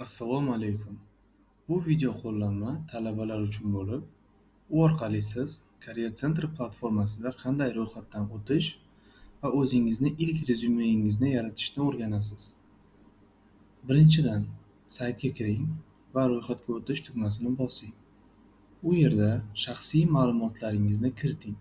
Assalomu alaykum. Bu video qo'llanma talabalar uchun bo'lib, u orqali siz Career Center platformasida qanday ro'yxatdan o'tish va o'zingizni ilk rezyumengizni yaratishni o'rganasiz. Birinchidan, saytga kiring va ro'yxatga o'tish tugmasini bosing. U yerda shaxsiy ma'lumotlaringizni kiriting.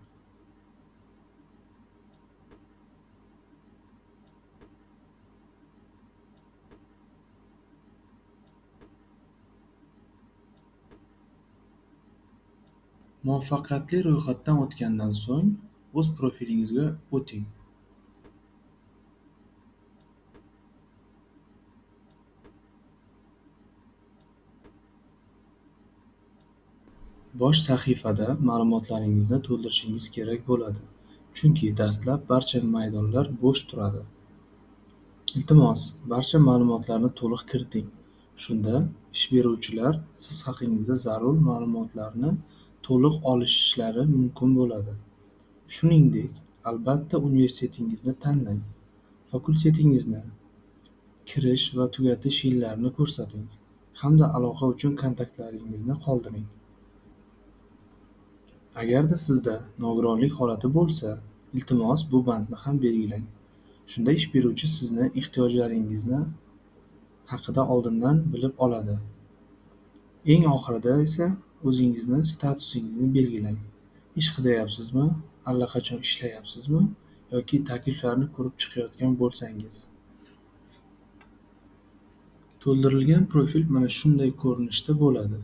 Muvaffaqiyatli ro'yxatdan o'tgandan so'ng o'z profilingizga o'ting. Bosh sahifada ma'lumotlaringizni to'ldirishingiz kerak bo'ladi, chunki dastlab barcha maydonlar bo'sh turadi. Iltimos, barcha ma'lumotlarni to'liq kiriting. Shunda ish beruvchilar siz haqingizda zarur ma'lumotlarni to'liq olishlari mumkin bo'ladi. Shuningdek, albatta universitetingizni tanlang, fakultetingizni, kirish va tugatish yillarini ko'rsating hamda aloqa uchun kontaktlaringizni qoldiring. Agarda sizda nogironlik holati bo'lsa, iltimos bu bandni ham belgilang. Shunda ish beruvchi sizni ehtiyojlaringizni haqida oldindan bilib oladi. Eng oxirida esa o'zingizni statusingizni belgilang. Ish qidiryapsizmi, allaqachon ishlayapsizmi yoki takliflarni ko'rib chiqayotgan bo'lsangiz. To'ldirilgan profil mana shunday ko'rinishda bo'ladi.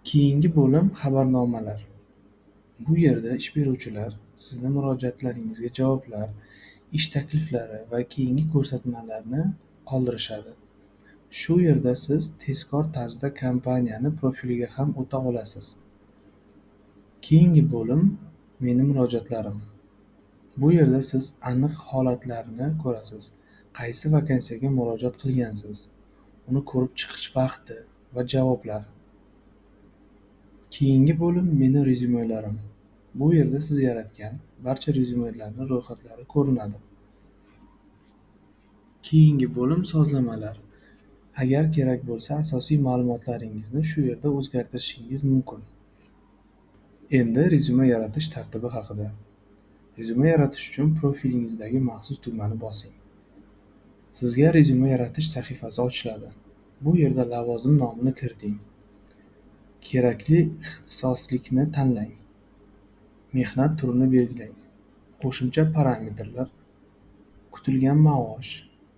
Keyingi bo'lim xabarnomalar. Bu yerda ish beruvchilar sizni murojaatlaringizga javoblar, ish takliflari va keyingi ko'rsatmalarni qoldirishadi. Shu yerda siz tezkor tarzda kompaniyani profiliga ham o'ta olasiz. Keyingi bo'lim meni murojaatlarim. Bu yerda siz aniq holatlarni ko'rasiz. Qaysi vakansiyaga murojaat qilgansiz, uni ko'rib chiqish vaqti va javoblar. Keyingi bo'lim meni rezyumelarim. Bu yerda siz yaratgan barcha rezyumelarning ro'yxatlari ko'rinadi. Keyingi bo'lim sozlamalar. Agar kerak bo'lsa, asosiy ma'lumotlaringizni shu yerda o'zgartirishingiz mumkin. Endi rezyume yaratish tartibi haqida. Rezyume yaratish uchun profilingizdagi maxsus tugmani bosing. Sizga rezyume yaratish sahifasi ochiladi. Bu yerda lavozim nomini kiriting. Kerakli ixtisoslikni tanlang. Mehnat turini belgilang. Qo'shimcha parametrlar, kutilgan maosh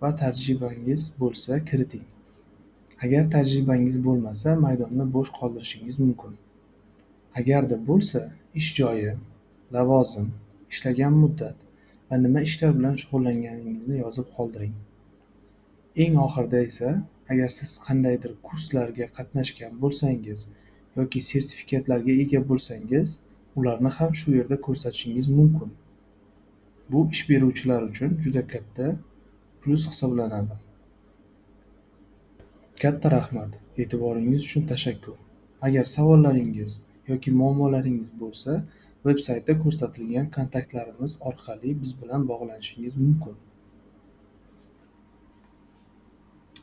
va tajribangiz bo'lsa kiriting. Agar tajribangiz bo'lmasa, maydonni bo'sh qoldirishingiz mumkin. Agarda bo'lsa, ish joyi, lavozim, ishlagan muddat va nima ishlar bilan shug'ullanganingizni yozib qoldiring. Eng oxirida esa, agar siz qandaydir kurslarga qatnashgan bo'lsangiz yoki sertifikatlarga ega bo'lsangiz, ularni ham shu yerda ko'rsatishingiz mumkin. Bu ish beruvchilar uchun juda katta plyus hisoblanadi. Katta rahmat, e'tiboringiz uchun tashakkur. Agar savollaringiz yoki muammolaringiz bo'lsa, veb-saytda ko'rsatilgan kontaktlarimiz orqali biz bilan bog'lanishingiz mumkin.